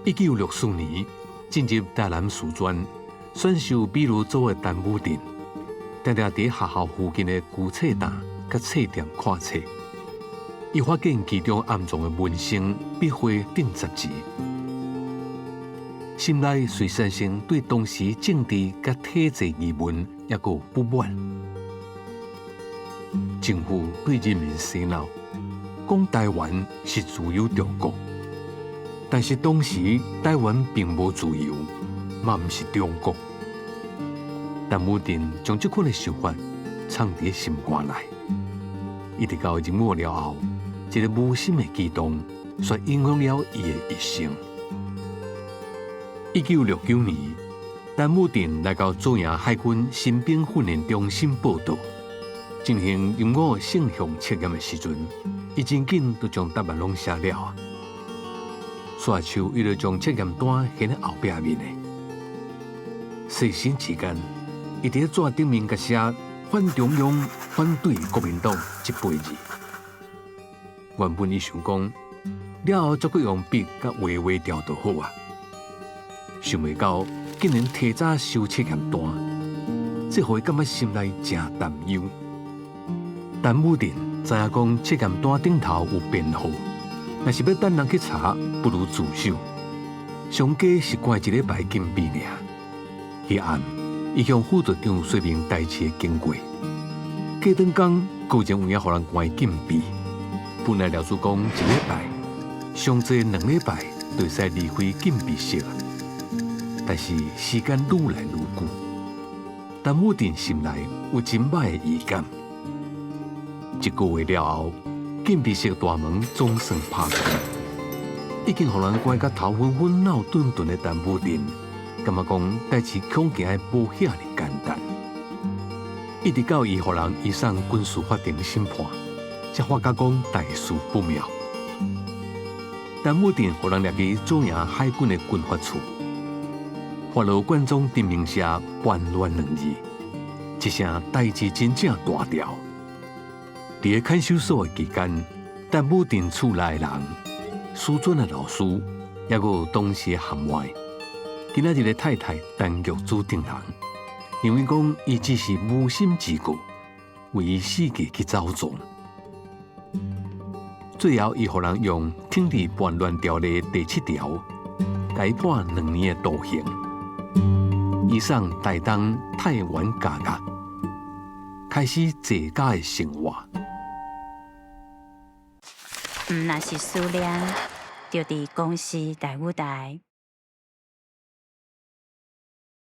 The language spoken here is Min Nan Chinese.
1964年進入台南師專，選修美術組的陳武鎮，定定佇學校附近的舊冊檔佮冊店看冊。伊發現其中暗藏的文生筆畫等雜誌，心內遂產生對當時政治佮體制疑問，抑閣不滿。政府對人民洗腦，講台灣是自由中國，但是當時台灣並無自由，嘛毋是中國。陳武鎮將這款的想法藏佇心肝內，一直到入伍了後，一个無心的舉動，卻影響了伊的一生。1969年，陳武鎮來到左營海軍新兵訓練中心報到，進行入伍性向測驗的時陣，伊真緊就將答案攏寫了啊。煞手伊就將測驗單掀佇後壁面的，細心之間，伊佇紙頂面共寫反中央、反對國民黨這八字。原本伊想講，了後再閣用筆共畫畫掉就好啊。想袂到竟然提早收測驗單，這予伊感覺心內誠擔憂。陳武鎮知影講測驗單頂頭有編號，若是欲等人去查，不如自首。上加是關一禮拜禁閉爾。彼暗，伊向副隊長說明代誌的經過。過轉工果真有影予人關禁閉。本來老師講一禮拜，上濟2禮拜就會使離開禁閉室。但是時間愈來愈久，陳武鎮心內有真歹的預感。一個月了後，禁閉室大門總算拍開，已經予人關甲頭昏昏、腦鈍鈍的陳武鎮，感覺講代誌恐驚的無遐爾簡單。一直到伊予人移送軍事法庭審判，才發覺講大事不妙。陳武鎮予人掠去左營海軍的軍法處，法老館長陳明寫叛亂兩字，這聲代誌真正大條。佇个看守所的期間，陳武鎮厝內的人、師專的老師，抑閣有當時的含外，今仔日的太太陳玉珠等人，認為講伊只是無心之過，為伊四界去走傱。最後，伊予人用《懲治叛亂條例》第七條，共伊判2年的徒刑，移送台東太原監獄，開始坐監的生活。毋若是思念，就佇公視台語台。